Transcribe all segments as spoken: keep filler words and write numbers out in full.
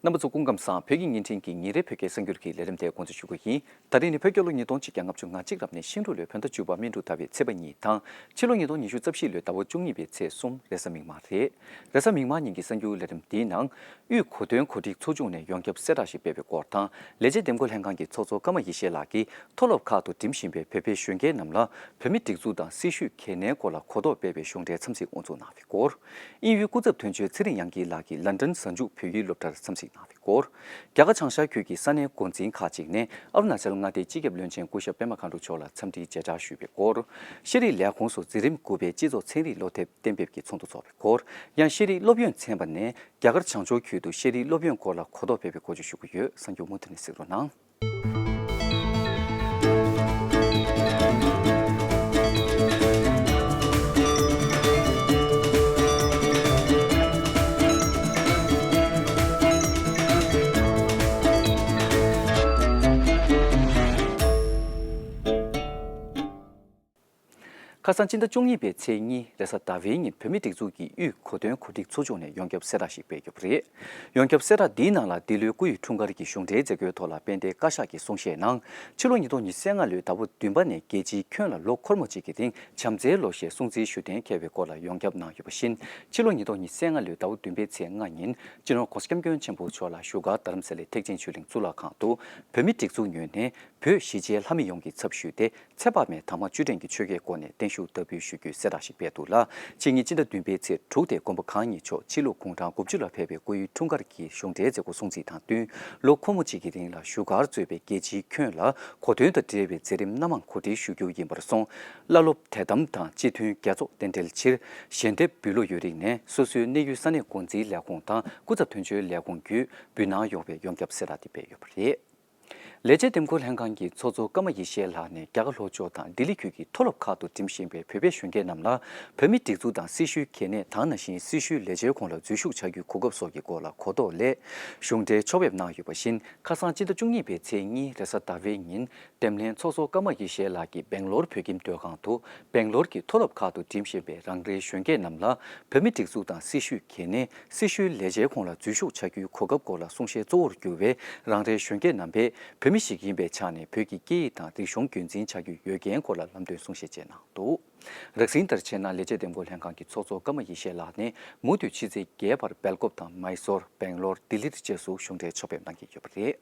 རྣམ་པ་ཚོ་སྐུ་ཁམས་བཟང་། བོད་ཀྱི་བརྙན་འཕྲིན་གྱི་ཉིན་རེའི་བོད་སྐད་གསར་འགྱུར་གྱི་ལས་རིམ་དེ་འགོ་འཛུགས་ཞུ་གི་ཡིན། ད་རིང་ནི་བོད་རྒྱལ་ལོ་ཉིས་སྟོང་ཆིག་བརྒྱ་ལྔ་བཅུ་ང་གཅིག་རབ་གནས་ཤིང་འབྲུག་ལོའི་བོད་ཟླ་བཅུ་པ་སྨིན་དྲུག་ཟླ་བའི་ཚེས་པ་གཉིས་དང་། ཕྱི་ལོ་ཉིས་སྟོང་ཉི་ཤུ་རྩ་བཞི་ལོའི་ཟླ་བ་བཅུ་གཉིས་པའི་ཚེས་གསུམ། རེས་གཟའ་མིག་དམར་རེད། རེས་གཟའ་མིག་དམར་ཉིན་གྱི་གསར་འགྱུར་ལས་རིམ་འདིའི་ནང་། དབུས་གོ་སྟོན་གོ་སྒྲིག་ཚོགས་ཆུང་ནས་ཡོངས་ཁྱབ་གསལ་བསྒྲགས་ཤིག་སྤེལ་བའི་སྐོར་དང་། ལས་བྱེད་འདེམས་བསྐོ་ལྷན་ཁང་གི་ཚོགས་གཙོ་ཀརྨ་ཡེ་ཤེས་ལགས་ཀྱིས་མཐོ་སློབ་ཁག་ཏུ་འགྲིམ་བཞིན་པའི་བོད་པའི་གཞོན་སྐྱེས་རྣམས་ལ་བོད་མི་སྒྲིག་འཛུགས་དང་སྲི་ཞུའི་གལ་གནད་སྐོར་ལ་གོ་རྟོགས་སྤེལ་བའི་གཞུང་འབྲེལ་འཚམས་གཟིགས་དབུ་འཛུགས་གནང་བའི་སྐོར། དབྱིན་ཡུལ་སྐུ་ཚབ་དོན་གཅོད་ཚེ་རིང་དབྱངས་སྐྱིད་ལགས་ཀྱིས་ལན་ཀྲན་གཟའ་མཇུག་བོད་ཡིག་སློབ་གྲྭར་འཚམས་གཟིགས་གནང་བའི་སྐོར། རྒྱ་གར་བྱང་ཤར་ཁུལ་གྱི་ས་གནས་འགོ་འཛིན་ཁག་ཅིག་ནས་ཨ་རུ་ན་ཅལ་མངའ་སྡེའི་སྤྱི་ཁྱབ་བློན་ཆེན་སྐུ་ཞབས་པད་མ་མཁའ་འགྲོ་མཆོག་ལ་འཚམས་འདྲིའི་མཇལ་བཅར་ཞུས་པའི་སྐོར། ཤེས་རིག་ལས་ཁུངས་སུ་འཛིན་རིམ་དགུ་པའི་སྤྱི་ཚོགས་ཚན་རིག་སློབ་དེབ་གཏན་འབེབས་ཀྱི་ཚོགས་འདུ་འཚོགས་པའི་སྐོར། ཡང་ཤེས་རིག་སློབ་ཡོན་ཚན་པ་ནས་རྒྱ་གར་བྱང་ཕྱོགས་ཁུལ་དུ་ཤེས་རིག་སློབ་ཡོན་སྐོར་ལ་གོ་རྟོགས་སྤེལ་བའི་སྐོར་བཅས་ཞུ་གི་ཡོད། གསར་འགྱུར་མུ་མཐུད་ནས་གཟིགས་རོགས་གནང་། ཁ་སང་སྤྱི་ཟླ་བཅུ་གཉིས་པའི་ཚེས་གཉིས་རེས་གཟའ་ཟླ་བའི་ཉིན་བོད་མིའི་སྒྲིག་འཛུགས་ཀྱི་དབུས་གོ་སྟོན་གོ་སྒྲིག་ཚོགས་ཆུང་ནས་ཡོངས་ཁྱབ་གསལ་བསྒྲགས་ཤིག་སྤེལ་ཡོད་པ་རེད། ཡོངས་ཁྱབ་གསལ་བསྒྲགས་འདིའི་ནང་ལ་འདི་ལོའི་སྐུ་ཡི་འཁྲུངས་སྐར་གྱི་གཞུང་འབྲེལ་མཛད་སྒོའི་ཐོག་ལ་དཔལ་ལྡན་བཀའ་ཤག་གི་གསུང་བཤད་ནང་། ཕྱི་ལོ་ཉིས་སྟོང་ཉི་ཤུ་རྩ་ལྔ་ལོའི་ཟླ་བ་བདུན་པ་ནས་རྒྱལ་སྤྱིའི་ཁྱོན་ལ་ལོ་འཁོར་མོ་གཅིག་གི་རིང་བྱམས་བརྩེའི་ལོ་ཞེས་སྲུང་བརྩིའི་ཞུ་གཏན་འཁེལ་བའི་སྐོར་ལ་ཡོངས་ཁྱབ་གནང་ཡོད་པ་བཞིན། ཕྱི་ལོ་ཉིས་སྟོང་ཉི་ཤུ་རྩ་ལྔ་ལོའི་ཟླ་བ་བདུན་པའི་ཚེས་ལྔ་ཉིན་སྤྱི་ནོར་༸གོང་ས་༸སྐྱབས་མགོན་ཆེན་པོ་མཆོག་ལ་བཞུགས་སྒར་རྡ་རམ་ས་ལའི་ཐེག་ཆེན་ཆོས་གླིང་གཙུག་ལག་ཁང་དུ་བོད་མིའི་སྒྲིག་འཛུགས་ངོས་ནས་བོད་གཞིས་བྱེས་ལྷ་མི་ཡོངས་ཀྱི་ཚབ་ཞུས་ཏེ། ཚེ་དཔག་མེད་དྭངས་མ་བཅུད་ལྡན་གྱི་ཆོ་གའི་སྒོ་ནས་བརྟན་བཞུགས་བརྡ་འབུལ་ཞུ་རྒྱུའི་གསལ་བསྒྲགས་ཤིག་སྤེལ་འདུག་ལ། ཕྱི་ཉིན་སྤྱི་ཟླ་བདུན་པའི་ཚེས་དྲུག་སྟེ་མགོན་པོ་གང་ཉིད་མཆོག་ཕྱི་ལུགས་དགུང་གྲངས་དགུ་བཅུ་ལ་ཕེབས་པའི་སྐུ་ཡི་འཁྲུངས་སྐར་གྱི་གཞུང་འབྲེལ་མཛད་སྒོ་སྲུང་བརྩི་དང་བསྟུན། ལོ་འཁོར་མོ་གཅིག་གི་རིང་ལ་བཞུགས་སྒར་གཙོས་པའི་རྒྱལ་སྤྱིའི་ཁྱོན་ལ་གོ་སྟོན་དང་འབྲེལ་བའི་མཛད་རིམ་སྣ་མང་གོ་སྒྲིག་ཞུ་རྒྱུ་ཡིན་པར་སོང་། བླ་སློབ་དད་དམ་དང་སྤྱི་མཐུན་རྒྱལ་ཚོགས་རྟེན་འབྲེལ་ཕྱིར་ཞལ་འདེབས་འབུལ་ལོ་ཡོད་རིགས་ནས་སོ་སོའི་གནས་ཡུལ་ས་གནས་འགོ་འཛིན་ལས་ཁུངས་དང་སྐུ་ཚབ་དོན་གཅོད་ལས་ཁུངས་བརྒྱུད་འབུལ་གནང་ཡོང་བའི་ཡོངས་ཁྱབ་གསལ་བསྒྲགས་དེ་སྤེལ་ཡོད་པ་རེད། ལས་བྱེད་འདེམས་བསྐོ་ལྷན་ཁང་གི་ཚོགས་གཙོ་ཀརྨ་ཡེ་ཤེས་ལགས་ནས་རྒྱ་གར་ལྷོ་ཕྱོགས་དང་ལྡི་ལི་ཁུལ་གྱི་མཐོ་སློབ་ཁག་ཏུ་འགྲིམ་བཞིན་པའི་བོད་པའི་གཞོན་སྐྱེས་རྣམས་ལ་བོད་མིའི་སྒྲིག་འཛུགས་དང་སྲི་ཞུའི་གལ་གནད་དང་ནང་བཞིན་སྲི་ཞུའི་ལས་བྱའི་ཁོངས་ལ་འཛུལ་ཞུགས་བྱ་རྒྱུའི་གོ་སྐབས་སོགས་ཀྱི་སྐོར་ལ་གོ་རྟོགས་སླད་གཞུང་འབྲེལ་ཕྱོགས་ཕེབས་གནང་ཡོད་པ་བཞིན། ཁ་སང་སྤྱི་ཟླ་བཅུ་གཉིས་པའི་ཚེས་གཉིས་རེས་གཟའ་ཟླ་བའི་ཉིན་འདེམས་ལྷན་ཚོགས་གཙོ་ཀརྨ་ཡེ་ཤེས་ལགས་ཀྱིས་སྦེང་ལོར་བོད་ཁྱིམ་སྡོད་ཁང་དུ་སྦེང་ལོར་གྱི་མཐོ་སློབ་ཁག་ཏུ་འགྲིམ་བཞིན་པའི་རང་རེའི་གཞོན་སྐྱེས་རྣམས་ལ་བོད་མིའི་སྒྲིག་འཛུགས་དང་སྲི་ཞུའི་གལ་གནད། སྲི་ཞུའི་ལས་བྱའི་ཁོངས་ལ་འཛུལ་ཞུགས་བྱ་རྒྱུའི་གོ་སྐབས་སྐོར་ལ་གསུང་བཤད་གཙོ་བོར་གྱུར་བའི་རང་རེའི་གཞོན་སྐྱེས་རྣམ་པས་བོད་མི་ཞིག་ཡིན་པའི་ཆ་ནས་བོད་ཀྱི་སྐད་ཡིག་དང་རིག་གཞུང་རྒྱུན་འཛིན་བྱ་རྒྱུའི་འོས་འགན་སྐོར་ལ་ལམ་སྟོན་གསུང་བཤད་བཅས་གནང་འདུག། རགས་ཟིན་ལྟར་བྱས་ན་ལས་བྱེད་འདེམས་བསྐོ་ལྷན་ཁང་གི་ཚོགས་གཙོ་ཀརྨ་ཡེ་ཤེས་ལགས་ནས་མུ་མཐུད་ཕྱི་ཚེས་བརྒྱད་བར་སྦེལ་ཀོབ་དང་མཱི་སོར། སྦེང་ལོར། ལྡི་ལིར་བཅས་སུ་གཞུང་འབྲེལ་ཕྱོགས་ཕེབས་གནང་གི་ཡོད་པ་རེད།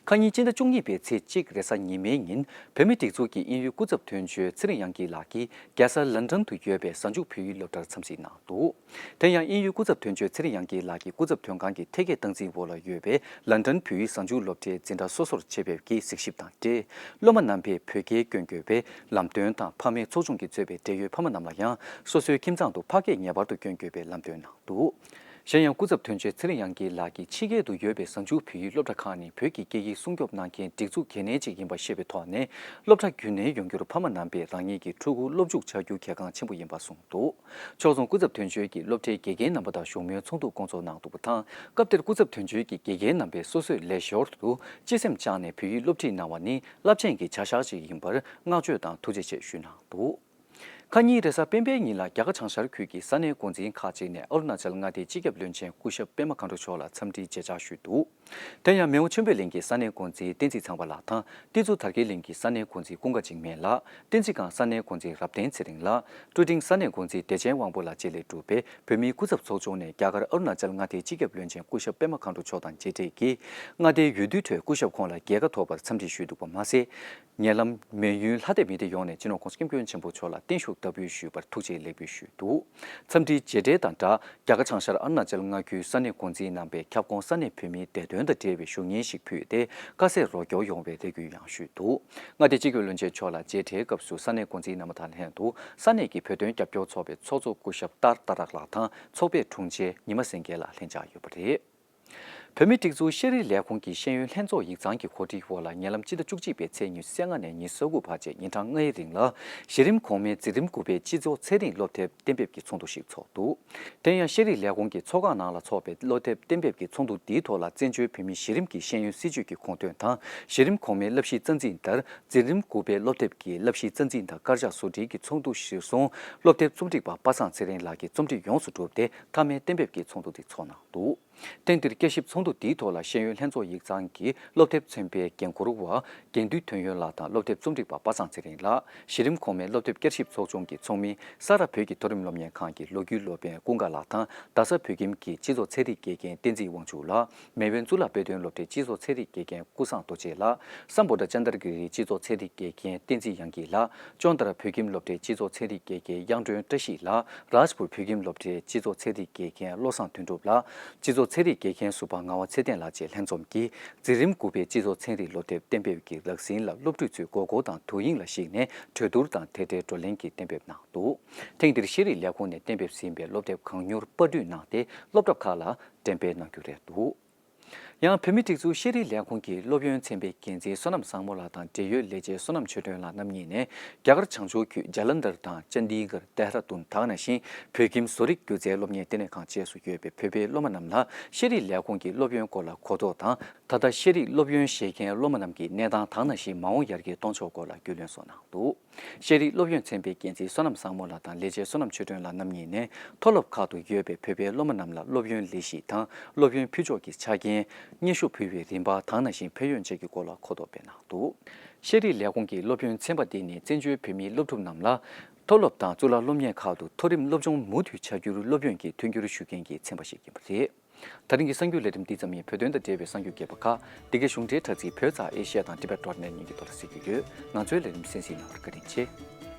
ཁ་ཉིན་སྤྱི་ཟླ་བཅུ་གཉིས་པའི་ཚེས་གཅིག་རེས་གཟའ་ཉི་མའི་ཉིན་བོད་མིའི་སྒྲིག་འཛུགས་ཀྱི་དབྱིན་ཡུལ་སྐུ་ཚབ་དོན་གཅོད་ཚེ་རིང་དབྱངས་སྐྱིད་ལགས་ཀྱིས་རྒྱལ་ས་ལན་ཀྲན་དུ་ཡོད་པའི་གཟའ་མཇུག་བོད་ཡིག་སློབ་གྲྭར་འཚམས་གཟིགས་གནང་འདུག། དེ་ཡང་དབྱིན་ཡུལ་སྐུ་ཚབ་དོན་གཅོད་ཚེ་རིང་དབྱངས་སྐྱིད་ལགས་ཀྱི་སྐུ་ཚབ་དོན་ཁང་གི་ཐད་ཀའི་སྟངས་འཛིན་འོག་ལ་ཡོད་པའི་ལན་ཀྲན་བོད་ཡིག་གཟའ་མཇུག་སློབ་གྲྭའི་འཛིན་གྲྭ་སོ་སོར་ཆེད་ཕེབས་ཀྱིས་གཟིགས་ཞིབ་དང་འབྲེལ། སློབ་མ་རྣམ་པས་བོད་སྐད་སྐྱོན་དགོས་པའི་ལམ་སྟོན་དང་ཕ་མའི་ཚོགས་ཆུང་གིས་གཙོས་པའི་འབྲེལ་ཡོད་ཕ་མ་རྣམས་ལ་ཡང་སོ་སོའི་ཁྱིམ་ཚང་དུ་ཕ་སྐད་ངེས་པར་དུ་སྐྱོན་དགོས་པའི་ལམ་སྟོན་གནང་འདུག། གཞན་ཡང་སྐུ་ཚབ་དོན་གཅོད་ཚེ་རིང་དབྱངས་སྐྱིད་ལགས་ཀྱིས་ཕྱི་རྒྱལ་དུ་ཡོད་པའི་གཟའ་མཇུག་བོད་ཡིག་སློབ་གྲྭ་ཁག་ནི་བོད་ཀྱི་སྐད་ཡིག་སྲུང་སྐྱོབ་གནང་མཁན་སྒྲིག་འཛུགས་གལ་གནད་ཅིག་ཡིན་པ་ཤེས་པའི་ཐོག་ནས་སློབ་གྲྭ་རྒྱུན་གནས་ཡོང་རྒྱུར་ཕ་མ་རྣམ་པས་རང་ཉིད་ཀྱི་ཕྲུ་གུ་སློབ་འཇུག་བྱ་རྒྱུ་གལ་འགངས་ཆེན་པོ་ཡིན་པ་གསུངས་འདུག། ཕྱོགས་མཚུངས་སྐུ་ཚབ་དོན་གཅོད་ཀྱིས་སློབ་གྲྭའི་དགེ་རྒན་རྣམ་པ་དང་བཞུགས་མོལ་ཚོགས་འདུ་བསྐོང་ཚོགས་གནང་འདུག་པ་དང་། སྐབས་དེར་སྐུ་ཚབ་དོན་གཅོད་ཀྱིས་དགེ་རྒན་རྣམ་པས་སོ་སོས་ལས་ཞོར་དུ་སྤྱི་སེམས་བཅངས་ནས་བོད་ཡིག་སློབ་ཁྲིད་གནང་བ་ནི་རླབས་ཆེན་གྱི་བྱ་གཞག་ཅིག་ཡིན་པར་བསྔགས་བརྗོད་དང་ཐུགས་རྗེ་ཆེ་ཞུས་གནང་འདུག། ཁ་ཉིན་རེས་གཟའ་སྤེན་པའི་ཉིན་ལ་རྒྱ་གར་བྱང་ཤར་ཁུལ་གྱི་ས་གནས་འགོ་འཛིན་ཁག་ཅིག་ནས་ཨ་རུ་ན་ཅལ་མངའ་སྡེའི་སྤྱི་ཁྱབ་བློན་ཆེན་སྐུ་ཞབས་པད་མ་མཁའ་འགྲོ་མཆོག་ལ་འཚམས་འདྲིའི་མཇལ་བཅར་ཞུས་འདུག། དེ་ཡང་མེའོ་ཆེན་པོའི་གླིང་གི་ས་གནས་འགོ་འཛིན་བསྟན་འཛིན་ཚངས་པ་ལགས་དང་། ཏི་ཙུ་དར་གྱི་གླིང་གི་ས་གནས་འགོ་འཛིན་ཀུན་དགའ་འཇིགས་མེད་ལགས། བསྟན་འཛིན་སྒང་ས་གནས་འགོ་འཛིན་རབ་བརྟན་ཚེ་རིང་ལགས། ཀྲུའུ་ཀྲིང་ས་གནས་འགོ་འཛིན་བདེ་ཆེན་དབང་པོ་ལགས་བཅས་ལས་གྲུབ་པའི་བོད་མིའི་སྐུ་ཚབ་ཚོགས་ཆུང་ནས་རྒྱ་གར་ཨ་རུ་ན་ཅལ་མངའ་སྡེའི་སྤྱི་ཁྱབ་བློན་ཆེན་སྐུ་ཞབས་པད་མ་མཁའ་འགྲོ་མཆོག་དང་མཇལ་འཕྲད་ཀྱིས། མངའ་སྡེའི་འོས་བསྡུའི་ཁྲོད་སྐུ་ཞབས་ཁོང་ལ་རྒྱལ་ཁ་ཐོབ་པར་འཚམས་འདྲི་ཞུས་འདུག་པ་མ་ཟད། ཉེ་ལམ་མེ་ཡུལ་ལྷ་སྡེ་མི་སྡེ་ཡོངས་ནས་སྤྱི་ནོར་༸གོང་ས་༸སྐྱབས་མགོན་ཆེན་པོ་མཆོག་ལ་བརྟན་བཞུགས་བརྡ་འབུལ་ཞུས་པར་ཐུགས་རྗེ་ལེགས་འབུལ་ཞུས་འདུག། འཚམས་འདྲིའི་མཇལ་འཕྲད་དང་སྦྲགས། རྒྱ་གར་བྱང་ཤར་ཨ་རུ་ན་ཅལ་མངའ་ཁུལ་ས་གནས་འགོ་འཛིན་རྣམ་པས་ཁྱབ་ཁོངས་ས་གནས་བོད་མིའི་བདེ་དོན་དང་འབྲེལ་བའི་བཞུགས་བརྙན་ཞིག་ཕུལ་ཏེ། དཀའ་སེལ་རོགས་སྐྱོར་ཡོང་བའི་རེ་སྐུལ་ཡང་ཞུས་འདུག། མངའ་སྡེའི་སྤྱི་ཁྱབ་བློན་ཆེན་མཆོག་ལ་མཇལ་འཕྲད་སྐབས་སུ་ས་གནས་འགོ་འཛིན་རྣམ་པ་དང་ལྷན་དུ་ས་གནས་ཀྱི་བོད་དོན་རྒྱབ་སྐྱོར་ཚོགས་པའི་ཚོགས་གཙོ་སྐུ་ཞབས་ཏར་ཏཱ་རག་ལགས་དང་ཚོགས་པའི་དྲུང་ཆེ་ཉི་མ་སེང་གེ་ལགས་ལྷན་བཅར་ཡོད་པ་རེད། བོད་མིའི་སྒྲིག་འཛུགས་ཤེས་རིག་ལས་ཁུངས་ཀྱི་ཤེས་ཡོན་ལྷན་ཚོགས་ཡིག་ཚང་གི་གོ་སྒྲིག་འོག་ལ་ཉེ་ལམ་སྤྱི་ཟླ་བཅུ་གཅིག་པའི་ཚེས་ཉི་ཤུ་རྩ་ལྔ་ནས་ཉི་ཤུ་རྩ་དགུ་བར་བཅས་ཉིན་གྲངས་ལྔའི་རིང་ལ་གཞི་རིམ་གོང་མའི་འཛིན་རིམ་དགུ་པའི་སྤྱི་ཚོགས་ཚན་རིག་སློབ་དེབ་གཏན་འབེབས་ཀྱི་ཚོགས་འདུ་ཞིག་ཚོགས་འདུག། དེ་ཡང་ཤེས་རིག་ལས་ཁུངས་ཀྱི་ཚོགས་ཁང་ནང་ལ་ཚོགས་པའི་སློབ་དེབ་གཏན་འབེབས་ཀྱི་ཚོགས་འདུ་འདིའི་ཐོག་ལ་བཙན་བྱོལ་བོད་མིའི་གཞི་རིམ་གྱི་ཤེས་ཡོན་སྲིད་བྱུས་ཀྱི་དགོངས་དོན་དང་། གཞི་རིམ་གོང་མའི་བསླབ་གཞིའི་རྩ་འཛིན་ལྟར་འཛིན་རིམ་དགུ་པའི་སློབ་དེབ་ཀྱི་བསླབ་གཞིའི་རྩ་འཛིན་དང་དཀར་ཆག་བཟོ་སྒྲིག་གི་ཚོགས་འདུ་གཞིར་བཟུང་སློབ་དེབ་རྩོམ་སྒྲིག་པ་པ་སངས་ཚེ་རིང་ལགས་ཀྱིས་རྩོམ་སྒྲིག་ཡོངས་སུ་གྲུབ་སྟེ་མཐའ་མའི་གཏན་འབེབས་ཀྱི་ཚོགས་འདུ་དེ་ཚོགས་གནང་འདུག། ཐེངས་འདིར་བསྐྱར་ཞིབ་ཚོགས་འདུ་འདིའི་ཐོག་ལ་ཤེས་ཡོན་ལྷན་ཚོགས་ཡིག་ཚང་གི་སློབ་དེབ་ཚན་པའི་འགན་འཁུར་བ་དགེ་འདུན་དོན་ཡོད་ལགས་དང་སློབ་དེབ་རྩོམ་སྒྲིག་པ་པ་སངས་ཚེ་རིང་ལགས། གཞི་རིམ་གོང་མའི་སློབ་དེབ་བསྐྱར་ཞིབ་ཚོགས་ཆུང་གི་ཚོགས་མི། ས་རཱ་བོད་ཀྱི་མཐོ་རིམ་སློབ་གཉེར་ཁང་གི་ལོ་རྒྱུས་སློབ་དཔོན་ཀུན་དགའ་ལགས་དང་རྡ་ས་བོད་ཁྱིམ་གྱི་སྤྱི་ཚོགས་ཚན་རིག་དགེ་རྒན་བསྟན་འཛིན་དབང་ཕྱུག་ལགས། མེས་དབོན་གཙུག་ལག་དཔེ་སྟོན་སློབ་གྲྭའི་སྤྱི་ཚོགས་ཚན་རིག་དགེ་རྒན་ཀུན་བཟང་རྡོ་རྗེ་ལགས། སམ་བྷོ་ཊ་ཅན་དར་གི་རིའི་སྤྱི་ཚོགས་ཚན་རིག་དགེ་རྒན་བསྟན་འཛིན་དབྱངས་སྐྱིད་ལགས། ཅོན་དར་བོད་ཁྱིམ་སློབ་གྲྭའི་སྤྱི་ཚོགས་ཚན་རིག་དགེ་རྒན་དབྱངས་སྒྲོན་བཀྲ་ཤིས་ལགས། རཱཇ་པུར་བོད་ཁྱིམ་སློབ་གྲྭའི་སྤྱི་ཚོགས་ཚན་རིག་དགེ་རྒན་བློ་བཟང་དོན་གྲུབ་ལགས། སྤྱི་ཚོགས་ཚན་རིག་དགེ་རྒན་ཟུར་པ་ངག་དབང་ཚེ་བརྟན་ལགས་བཅས་ལྷན་འཛོམས་ཀྱིས་འཛིན་རིམ་དགུ་པའི་སྤྱི་ཚོགས་ཚན་རིག་སློབ་དེབ་གཏན་འབེབས་ཀྱི་རགས་ཟིན་ལ་སློབ་ཕྲུག་ཚོས་མགོ་སྐོར་དང་དོ་དབྱིངས་ལ་གཞིགས་ནས་གྲོས་བསྡུར་དང་དེ་འབྲེལ་བགྲོ་གླེང་གི་གཏན་འབེབས་གནང་འདུག་ཐེངས་འདིར་ཤེས་རིག་ལས་ཁུངས་ནས་གཏན་འབེབས་ཟིན་པའི་སློབ་དེབ་གང་མྱུར་པར་སྐྲུན་གནང་སྟེ་སློབ་གྲྭ་ཁག་ལ་འགྲེམས་སྤེལ་གནང་རྒྱུ་རེད་འདུག་ཡང་བོད་མིའི་སྒྲིག་འཛུགས་ཤེས་རིག་ལས་ཁུངས་ཀྱི་སློབ་ཡོན་ཚན་པའི་འགན་འཛིན་བསོད་ནམས་བཟང་མོ་ལགས་དང་འབྲེལ་ཡོད་ལས་བྱེད་བསོད་ནམས་ཆོས་སྒྲོན་ལགས་རྣམ་གཉིས་ནས་རྒྱ་གར་བྱང་ཕྱོགས་ཁུལ་ཇ་ལན་དར་དང་ཅན་དི་གར། ལྡེ་ར་ལྡུན་དེ་ནང་བཞིན་བོད་ཁྱིམ་བཟོ་རིག་སྒྱུ་རྩལ་སློབ་གཉེར་ལྟེ་གནས་ཁང་བཅས་སུ་ཡོད་པའི་བོད་པའི་སློབ་མ་རྣམས་ལ་ཤེས་རིག་ལས་ཁུངས་ཀྱི་སློབ་ཡོན་སྐོར་ལ་གོ་རྟོགས་དང་། ད་ལྟ་ཤེས་རིག་སློབ་ཡོན་བཞེས་མཁན་སློབ་མ་རྣམས་ཀྱི་གནས་སྟངས་དེ་ནང་བཞིན་མ་འོངས་ཡར་རྒྱས་གཏོང་ཕྱོགས་སྐོར་ལ་རྒྱུས་ལོན་སོགས་གནང་འདུག་ཤེས་རིག་སློབ་ཡོན་ཚན་པའི་འགན་འཛིན་བསོད་ནམས་བཟང་མོ་ལགས་དང་ལས་བྱེད་བསོད་ནམས་ཆོས་སྒྲོན་ལགས་རྣམ་གཉིས་ནས་མཐོ་སློབ་ཁག་ཏུ་ཡོད་པའི་བོད་པའི་སློབ་མ་རྣམས་ལ་སློབ་ཡོན་ལས་གཞི་དང་སློབ་ཡོན་ཕུལ་ཕྱོགས་ཀྱི་ཆ་རྐྱེན། སྙན་ཞུ་ཕུལ་བའི་རིམ་པ་དེ་ནང་བཞིན་ཕན་ཡོན་བཅས་ཀྱི་སྐོར་ལ་གོ་རྟོགས་སྤེལ་གནང་འདུག་ཤེས་རིག་ལས་ཁུངས་ཀྱི་སློབ་ཡོན་ཚན་པ་འདི་ནི་བཙན་བྱོལ་བོད་མིའི་སློབ་ཕྲུག་རྣམས་ལ་མཐོ་སློབ་དང་གཙུག་ལག་སློབ་གཉེར་ཁག་ཏུ་མཐོ་རིམ་སློབ་སྦྱོང་མུ་མཐུད་བྱ་རྒྱུར་སློབ་ཡོན་གྱི་མཐུན་འགྱུར་ཞུ་མཁན་གྱི་ཚན་པ་ཞིག་ཡིན་པ་རེད། ད་རིང་གི་གསར་འགྱུར་ལས་རིམ་འདི་ཙམ་ཡིན། བོད་དོན་དང་འབྲེལ་བའི་གསར་འགྱུར་རྒྱས་པ་ཁག་འདི་གའི་གཞུང་འབྲེལ་དྲ་ཚིགས་བོད་ཙ་ཨེ་ཤི་ཡ་དང་Tibet dot net ཉིད་ཀྱི་ཐོག་ལ་གཟིགས་རྒྱུ་ཡོད། ང་ཚོའི་ལས་རིམ་གསན་གཟིགས་གནང་བར་བཀའ་དྲིན་ཆེ།